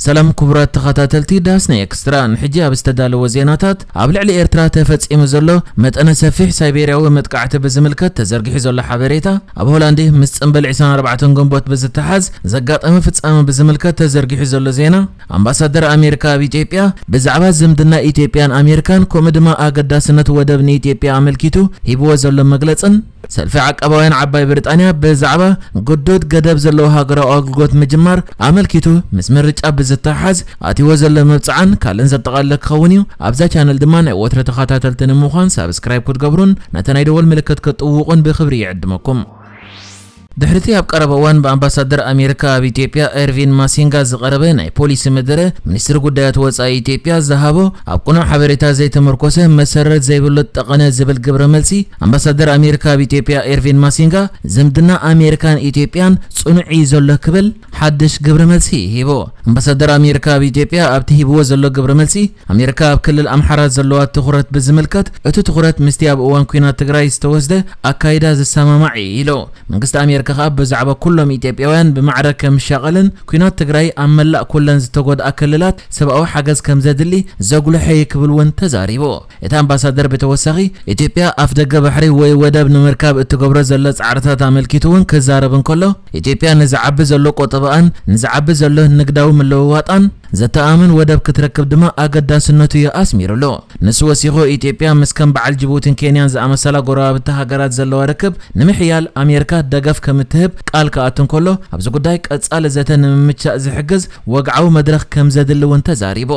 ሰላም ክቡራት ተኸታተልቲ ዳስና ኤክስትራ፣ ንሕጂ ኣብ ዝተዳለወ ዜናታት፣ ኣብ ልዕሊ ኤርትራ ተፈጺሙ ዘሎ መጠነ ሰፊሕ ሳይቤርያዊ መጥቃዕቲ ብዝምልከት ተዘርጊሑ ዘሎ ሓበሬታ፣ ኣብ ሆላንድ ምስ ጽንብል ዕስራን ኣርባዕተን ግንቦት ብዝተሓዝ ዘጋጠመ ፍጻመ ብዝምልከት ተዘርጊሑ ዘሎ ዜና፣ ኣምባሳደር ኣሜሪካ ኣብ ኢትዮጵያ ብዛዕባ ዝምድና ኢትዮጵያን ኣሜሪካን ከምኡ ድማ ኣገዳስነት ወደብ ንኢትዮጵያ ኣመልኪቱ ሂብዎ ዘሎ መግለጽን፣ ሰልፊ ዓቃባውያን ዓባይ ብሪጣንያ ብዛዕባ ግዱድ ገደብ ዘለዎ ሃገራዊ ኣገልግሎት ምጅማር ኣመልኪቱ ምስ ምርጫ ብዝተሓዝ ኣትይዎ ዘሎ መብጽዓን ካልእን ዘጠቓለለ ክኸውን እዩ። ኣብዛ ቻነል ድማ ናይ ወትረ ተኸታተልቲ ንምዃን ሳብስክራይብ ክትገብሩን ነቲ ናይ ደወል ምልክት ክትጥውቑን ብኽብሪ ይዕድመኩም። ድሕሪቲ ኣብ ቀረባ እዋን ብኣምባሳደር ኣሜሪካ ኣብ ኢትዮጵያ ኤርቪን ማሲንጋ ዝቐረበ ናይ ፖሊሲ መደረ፣ ሚኒስትሪ ጉዳያት ወጻኢ ኢትዮጵያ ዝሃቦ ኣብ ቅኑዕ ሓበሬታ ዘይተመርኮሰ መሰረት ዘይብሉ ጠቐነ ዝብል ግብረ መልሲ፣ ኣምባሳደር ኣሜሪካ ኣብ ኢትዮጵያ ኤርቪን ማሲንጋ ዝምድና ኣሜሪካን ኢትዮጵያን ጽኑዕ እዩ ዘሎ ክብል ሓድሽ ግብረ መልሲ ሂቡ። ኣምባሳደር ኣሜሪካ ኣብ ኢትዮጵያ ኣብቲ ሂብዎ ዘሎ ግብረ መልሲ፣ ኣሜሪካ ኣብ ክልል ኣምሓራ ዘለዋ ትኹረት ብዝምልከት፣ እቲ ትኹረት ምስቲ ኣብ እዋን ኲናት ትግራይ ዝተወስደ ኣካይዳ ዝሰማማዕ እዩ ኢሉ። መንግስቲ ኣሜሪካ ከኣ ብዛዕባ ኩሎም ኢትዮጵያውያን ብማዕረ ከም ዝሻቐልን ኲናት ትግራይ ኣብ መላእ ኩለን ዝተጎድኣ ክልላት ሰብኣዊ ሓገዝ ከም ዘድሊ ዘጉልሐ እዩ ክብል እውን ተዛሪቡ። እቲ ኣምባሳደር ብተወሳኺ፣ ኢትዮጵያ ኣፍ ደገ ባሕሪ ወይ ወደብ ንምርካብ እትገብሮ ዘሎ ጻዕርታት ኣመልኪቱ እውን ክዛረብ እንከሎ፣ ኢትዮጵያ ንዝዓቢ ዘሎ ቆጠባኣን ንዝዓቢ ዘሎ ንግዳዊ ምልውዋጣን ዘተኣማምን ወደብ ክትረክብ ድማ ኣገዳስነቱ እዩ ኣስሚሩሉ። ንሱ ወሲኹ፣ ኢትዮጵያ ምስ ከም በዓል ጅቡቲን ኬንያን ዝኣመሰላ ጎረባብቲ ሃገራት ዘለዋ ርክብ ንምሕያል ኣሜሪካ ደገፍ ከም እትህብ ቃል ክኣቱ እንከሎ፣ ኣብዚ ጉዳይ ቀጻሊ ዘተ ንምምቻእ ዝሕግዝ ወግዓዊ መድረኽ ከም ዘድሊ እውን ተዛሪቡ።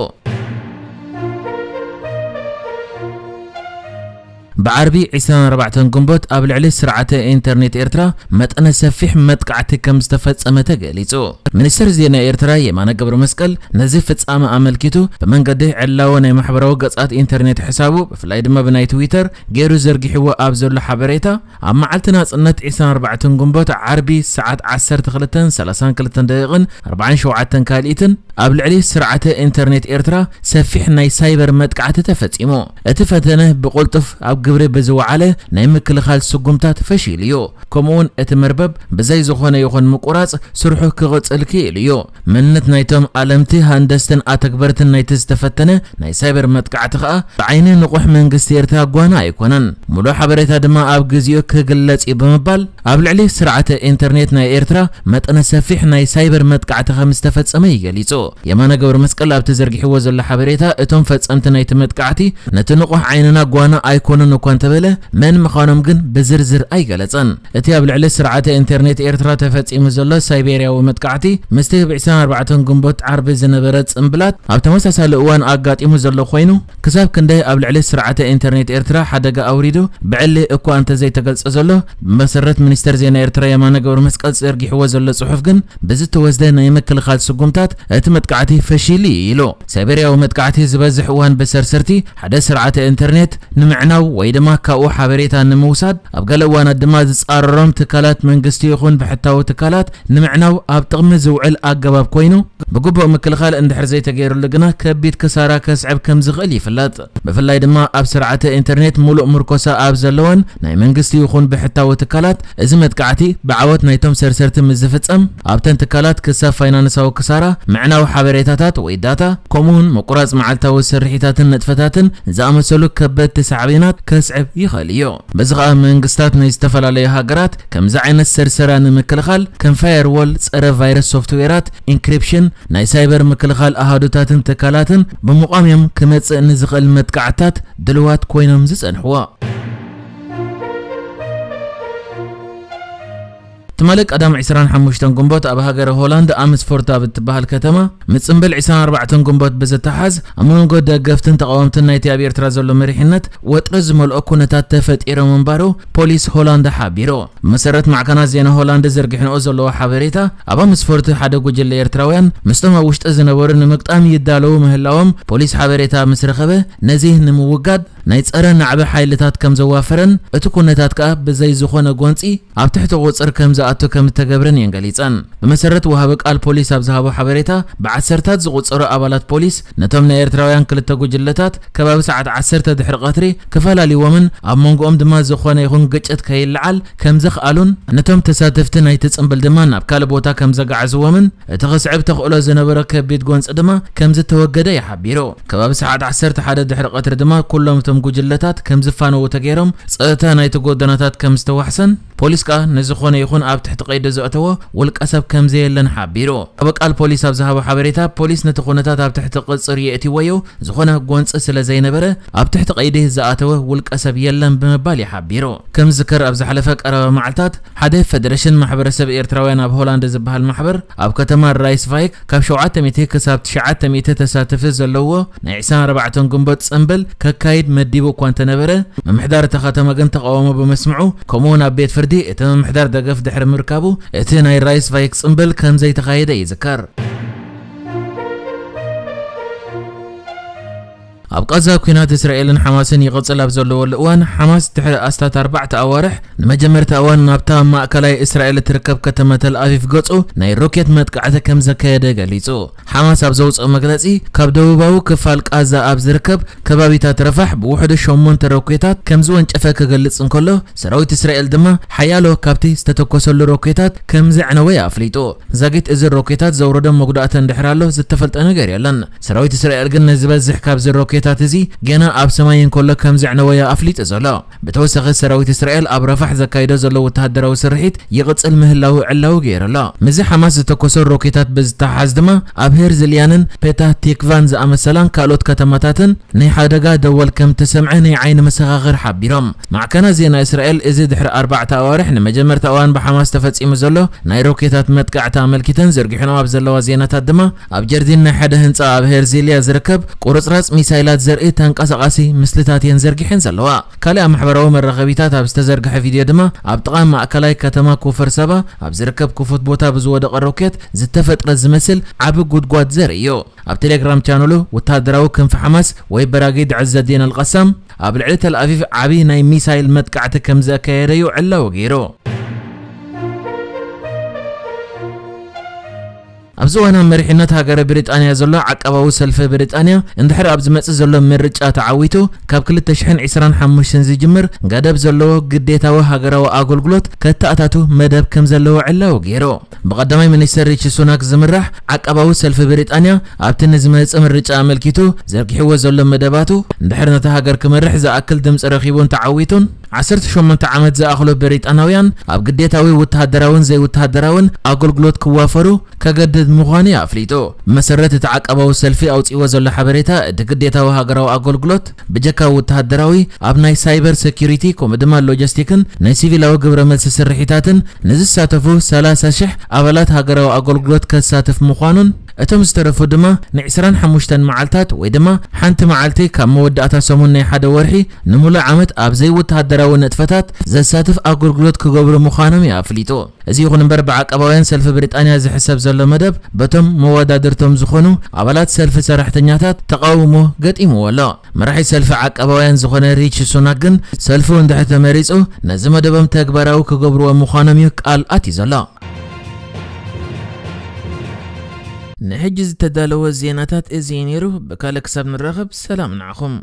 ብዓርቢ ዕስራን ኣርባዕተን ግንቦት ኣብ ልዕሊ ስርዓተ ኢንተርኔት ኤርትራ መጠነ ሰፊሕ መጥቃዕቲ ከም ዝተፈጸመ ተገሊጹ። ሚኒስትር ዜና ኤርትራ የማነ ገብረ መስቀል ነዚ ፍጻመ ኣመልኪቱ ብመንገዲ ዕላዊ ናይ ማሕበራዊ ገጻት ኢንተርኔት ሕሳቡ፣ ብፍላይ ድማ ብናይ ትዊተር ገይሩ ዘርጊሕዎ ኣብ ዘሎ ሓበሬታ፣ ኣብ መዓልቲ ናጽነት ዕስራን ኣርባዕተን ግንቦት ዓርቢ ሰዓት ዓሰርተ ክልተን ሰላሳን ክልተን ደቂቕን ኣርባዓን ሸውዓተን ካልኢትን ኣብ ልዕሊ ስርዓተ ኢንተርኔት ኤርትራ ሰፊሕ ናይ ሳይበር መጥቃዕቲ ተፈጺሙ። እቲ ፈተነ ብቕልጡፍ ኣብ ግብሪ ብዝወዓለ ናይ ምክልኻል ስጉምታት ፈሺሉ እዩ። ከምኡውን እቲ መርበብ ብዘይ ዝኾነ ይኹን ምቁራጽ ስርሑ ክቕጽል ክኢሉ እዩ። መንነት ናይቶም ኣለምቲ ሃንደስትን ኣተግበርትን ናይቲ ዝተፈተነ ናይ ሳይበር መጥቃዕቲ ከኣ ብዓይኒ ንቑሕ መንግስቲ ኤርትራ ጓና ኣይኮነን። ሙሉእ ሓበሬታ ድማ ኣብ ግዜኡ ክግለጽ እዩ ብምባል ኣብ ልዕሊ ስርዓተ ኢንተርኔት ናይ ኤርትራ መጠነ ሰፊሕ ናይ ሳይበር መጥቃዕቲ ከም ዝተፈጸመ እዩ ገሊጹ። የማነ ገብረ መስቀል ኣብቲ ዘርጊሕዎ ዘሎ ሓበሬታ፣ እቶም ፈጸምቲ ናይቲ መጥቃዕቲ ነቲ ንቑሕ ዓይንና ጓና ኣይኮኑን እኳ እንተበለ፣ መን ምዃኖም ግን ብዝርዝር ኣይገለጸን። እቲ ኣብ ልዕሊ ስርዓተ ኢንተርኔት ኤርትራ ተፈጺሙ ዘሎ ሳይቤርያዊ መጥቃዕቲ፣ ምስቲ ብ ዕስራን ኣርባዕተን ግንቦት ዓርቢ ዝነበረ ጽምብላት ኣብ ተመሳሳሊ እዋን ኣጋጢሙ ዘሎ ኮይኑ፣ ክሳብ ክንደይ ኣብ ልዕሊ ስርዓተ ኢንተርኔት ኤርትራ ሓደጋ ኣውሪዱ ብዕሊ እኳ እንተዘይተገልጸ ዘሎ፣ ብመሰረት ሚኒስተር ዜና ኤርትራ የማነ ገብረ መስቀል ዘርጊሕዎ ዘሎ ጽሑፍ ግን፣ ብዝተወስደ ናይ ምክልኻል ስጉምታት እቲ መጥቃዕቲ ፈሺሉ እዩ ኢሉ። ሳይቤርያዊ መጥቃዕቲ ዝበዝሕ እዋን ብሰርሰርቲ ሓደ ስርዓተ ኢንተርኔት ንምዕናው ወይ ድማ ካብኡ ሓበሬታ ንምውሳድ፣ ኣብ ገለ እዋናት ድማ ዝጻረሮም ትካላት መንግስቲ ይኹን ብሕታዊ ትካላት ንምዕናው ኣብ ጥቕሚ ዝውዕል ኣገባብ ኮይኑ፣ ብግቡእ ምክልኻል እንድሕር ዘይተገይሩሉ ግና ከቢድ ክሳራ ከስዕብ ከም ዝኽእል ይፍለጥ። ብፍላይ ድማ ኣብ ስርዓተ ኢንተርኔት ሙሉእ ምርኮሳ ኣብ ዘለወን ናይ መንግስቲ ይኹን ብሕታዊ ትካላት፣ እዚ መጥቃዕቲ ብዓወት ናይቶም ሰርሰርቲ ምስ ዝፍጸም፣ ኣብተን ትካላት ክሳብ ፋይናንሳዊ ክሳራ፣ ምዕናው ሓበሬታታት ወይ ዳታ፣ ከምኡውን ምቁራጽ መዓልታዊ ስርሒታትን ንጥፈታትን ዝኣመሰሉ ከበድቲ ሳዕቤናት ከስዕብ ይኽእል እዩ። በዚ ኸኣ መንግስታት ናይ ዝተፈላለዩ ሃገራት ከምዚ ዓይነት ሰርሰራ ንምክልኻል ከም ፋየርዎል፣ ጸረ ቫይረስ ሶፍትዌራት፣ ኢንክሪፕሽን፣ ናይ ሳይበር ምክልኻል ኣሃዱታትን ትካላትን ብምቋም እዮም ክመጽእ ንዝኽእል መጥቃዕትታት ድልዋት ኮይኖም ዝጸንሕዎ። ትማሊ ቀዳም ዕስራን ሓሙሽተን ግንቦት ኣብ ሃገረ ሆላንድ ኣምስፎርት ኣብ እትበሃል ከተማ፣ ምጽንብል ዕስራን ኣርባዕተን ግንቦት ብዝተሓዝ ኣብ መንጎ ደገፍትን ተቓወምትን ናይቲ ኣብ ኤርትራ ዘሎ መሪሕነት ወጥሪ ዝመልኦ ኩነታት ተፈጢሩ ምንባሩ ፖሊስ ሆላንድ ሓቢሩ። ብመሰረት ማዕከናት ዜና ሆላንድ ዘርጊሕንኦ ዘለዎ ሓበሬታ፣ ኣብ ኣምስፎርት ሓደ ጉጅለ ኤርትራውያን ምስቶም ኣብ ውሽጢ ዝነበሩ ንምግጣም ይዳለዉ ምህላዎም ፖሊስ ሓበሬታ ምስ ረኸበ፣ ነዚ ንምውጋድ ናይ ጸረ ናዕቢ ሓይልታት ከም ዘዋፈረን እቲ ኩነታት ከኣ ብዘይ ዝኾነ ጎንጺ ኣብ ትሕቲ ቁጽር ከም ዝኣቱ ከም እተገብረን እየን ገሊጸን። ብመሰረት ወሃቢ ቃል ፖሊስ ኣብ ዝሃቦ ሓበሬታ፣ ብዓሰርታት ዝቑጸሩ ኣባላት ፖሊስ ነቶም ናይ ኤርትራውያን ክልተ ጉጅለታት ከባቢ ሰዓት ዓሰርተ ድሕሪ ቀትሪ ክፈላልይዎምን ኣብ መንጎኦም ድማ ዝኾነ ይኹን ግጭት ከይለዓል ከም ዘኽኣሉን ነቶም ተሳተፍቲ ናይቲ ጽምብል ድማ ናብ ካልእ ቦታ ከም ዘጋዕዝዎምን እቲ ክስዕብ ተኽእሎ ዝነበሮ ከቢድ ጎንጺ ድማ ከም ዝተወገደ እዩ ሓቢሩ። ከባቢ ሰዓት ዓሰርተ ሓደ ድሕሪ ቀትሪ ድማ ኩሎም እቶም ጉጅለታት ከም ዝፋነዉ ተገይሮም፣ ጸጥታ ናይቲ ጎደናታት ከም ዝተዋሕሰን፣ ፖሊስ ከኣ ንዝኾነ ይኹን ኣብ ትሕቲ ቀይዲ ዘእተዎ ውልቀ ሰብ ከም ዘየለን ሓቢሩ። ኣብ ቃል ፖሊስ ኣብ ዝሃቦ ሓበሬታ፣ ፖሊስ ነቲ ኩነታት ኣብ ትሕቲ ቁጽር የእትይዎ እዩ፣ ዝኾነ ጎንጺ ስለ ዘይነበረ ኣብ ትሕቲ ቀይዲ ዝኣተወ ውልቀ ሰብ የለን ብምባል እዩ ሓቢሩ። ከም ዝዝከር ኣብ ዝሓለፈ ቀረባ መዓልታት ሓደ ፌደሬሽን ማሕበረሰብ ኤርትራውያን ኣብ ሆላንድ ዝበሃል ማሕበር ኣብ ከተማ ራይስቫይክ ካብ ሸውዓተ ሚእቲ ክሳብ ትሽዓተ ሚእቲ ተሳተፊ ዘለዎ ናይ ዕስራን ኣርባዕተን ግንቦት ጽምብል ከካይድ መዲቡ እኳ እንተነበረ፣ ምምሕዳር እታ ከተማ ግን ተቃውሞ ብምስምዑ፣ ከምኡ እውን ኣብ ቤት ፍርዲ እቲ ምምሕዳር ደገፍ ድሕሪ ምርካቡ እቲ ናይ ራይስቫይክ ጽምብል ከም ዘይተኻየደ ይዝከር። ኣብ ቃዛ ኲናት እስራኤልን ሓማስን ይቕጽል ኣብ ዘለወሉ እዋን፣ ሓማስ ድሕሪ ኣስታት ኣርባዕተ ኣዋርሕ ንመጀመርታ እዋን ናብታ ማእከላይ እስራኤል እትርከብ ከተማ ተል ኣቪቭ ገጹ ናይ ሮኬት መጥቃዕቲ ከም ዘካየደ ገሊጹ። ሓማስ ኣብ ዘውጽኦ መግለጺ፣ ካብ ደቡባዊ ክፋል ቃዛ ኣብ ዝርከብ ከባቢታት ረፋሕ ብውሕዱ ሸሞንተ ሮኬታት ከም ዝወንጨፈ ክገልጽ እንከሎ፣ ሰራዊት እስራኤል ድማ ሓያሎ ካብቲ ዝተተኮሰሉ ሮኬታት ከም ዘዕነወ ኣፍሊጡ። ዛጊት እዚ ሮኬታት ዘውረዶ መጉዳእቲ እንድሕር ኣሎ ዝተፈልጠ ነገር የለን። ሰራዊት እስራኤል ግን ንዝበዝሕ ካብዚ ሮኬታት እዚ ገና ኣብ ሰማይ እንከሎ ከም ዘዕነወዮ ኣፍሊጡ ዘሎ። ብተወሳኺ ሰራዊት እስራኤል ኣብ ረፋሕ ዘካይዶ ዘሎ ወተሃደራዊ ስርሒት ይቕጽል ምህላዉ ዕላዊ ገይሩ ኣሎ። ምስዚ ሓማስ ዝተኮሰ ሮኬታት ብዝተሓሓዝ ድማ ኣብ ሄርዝልያንን ፔታህ ቲክቫን ዝኣመሰላን ካልኦት ከተማታትን ናይ ሓደጋ ደወል ከም ተሰምዐ ናይ ዓይኒ መሰኻኽር ሓቢሮም። ማዕከናት ዜና እስራኤል እዚ ድሕሪ ኣርባዕተ ኣዋርሕ ንመጀመርታ እዋን ብሓማስ ተፈጺሙ ዘሎ ናይ ሮኬታት መጥቃዕቲ ኣመልኪተን ዘርጊሐንኦ ኣብ ዘለዋ ዜናታት ድማ፣ ኣብ ጀርዲን ናይ ሓደ ህንጻ ኣብ ሄርዚልያ ዝርከብ ቁርጽራጽ ሚሳይላት ዘርኢ ተንቀሳቓሲ ምስልታት እየን ዘርጊሐን ዘለዋ። ካልእ ኣብ ማሕበራዊ መራኸቢታት ኣብ ዝተዘርግሐ ቪድዮ ድማ፣ ኣብ ጥቓ ማእከላይ ከተማ ኩፈር ሳባ ኣብ ዝርከብ ክፉት ቦታ ብዝወደቐ ሮኬት ዝተፈጥረ ዝመስል ዓቢ ጉድጓድ ዘርኢ እዩ። ኣብ ቴሌግራም ቻነሉ፣ ወተሃደራዊ ክንፊ ሓማስ ወይ በራጊድ ዕዘዲን ኣልቃሳም፣ ኣብ ልዕሊ ተል ኣቪቭ ዓቢ ናይ ሚሳይል መጥቃዕቲ ከም ዘካየደ እዩ ዕላዊ ገይሩ። ኣብዚ እዋን ኣብ መሪሕነት ሃገረ ብሪጣንያ ዘሎ ዓቃባዊ ሰልፊ ብሪጣንያ፣ እንድሕር ኣብ ዝመጽእ ዘሎ ምርጫ ተዓዊቱ፣ ካብ ክልተ ሽሕን ዕስራን ሓሙሽተን ዝጅምር ገደብ ዘለዎ ግዴታዊ ሃገራዊ ኣገልግሎት ከተኣታቱ መደብ ከም ዘለዎ ዕላዊ ገይሩ። ብቐዳማይ ሚኒስተር ሪቺ ሱናክ ዝምራሕ ዓቃባዊ ሰልፊ ብሪጣንያ፣ ኣብቲ ንዝመጽእ ምርጫ ኣመልኪቱ ዘርጊሕዎ ዘሎ መደባቱ፣ እንድሕር ነታ ሃገር ክመርሕ ዝኣክል ድምጺ ረኺቡን ተዓዊቱን፣ ዓሰርተ ሸሞንተ ዓመት ዝኣኽሉ ብሪጣናውያን ኣብ ግዴታዊ ወተሃደራውን ዘይወተሃደራውን ኣገልግሎት ክዋፈሩ ከገድድ ምዃኑ እዩ ኣፍሊጡ። ብመሰረት እቲ ዓቃባዊ ሰልፊ ኣውጺእዎ ዘሎ ሓበሬታ፣ እቲ ግዴታዊ ሃገራዊ ኣገልግሎት ብጀካ ወተሃደራዊ፣ ኣብ ናይ ሳይበር ሴኩሪቲ፣ ከምኡ ድማ ሎጂስቲክን ናይ ሲቪላዊ ግብረ መልሲ ስርሒታትን ንዝሳተፉ ሰላሳ ሽሕ ኣባላት ሃገራዊ ኣገልግሎት ከሳትፍ ምዃኑን፣ እቶም ዝተረፉ ድማ ንዕስራን ሓሙሽተን መዓልታት ወይ ድማ ሓንቲ መዓልቲ ካብ መወዳእታ ሰሙን ናይ ሓደ ወርሒ ንምሉእ ዓመት ኣብ ዘይወተሃደራዊ ንጥፈታት ዘሳትፍ ኣገልግሎት ክገብሩ ምዃኖም እዩ ኣፍሊጡ። እዚ ይኹን እምበር፣ ብዓቃባውያን ሰልፊ ብሪጣንያ ዝሕሰብ ዘሎ መደብ፣ በቶም መወዳድርቶም ዝኾኑ ኣባላት ሰልፊ ሰራሕተኛታት ተቓውሞ ገጢምዎ ኣሎ። መራሒ ሰልፊ ዓቃባውያን ዝኾነ ሪቺ ሱናክ ግን፣ ሰልፉ እንድሕር ተመሪጹ፣ ነዚ መደቦም ተግባራዊ ክገብርዎ ምዃኖም እዩ ቃል ኣትዩ ዘሎ። ንሕጂ ዝተዳለወ ዜናታት እዚ እዩ ነይሩ። ብካልእ ክሳብ ንራኸብ፣ ሰላም ንዓኹም።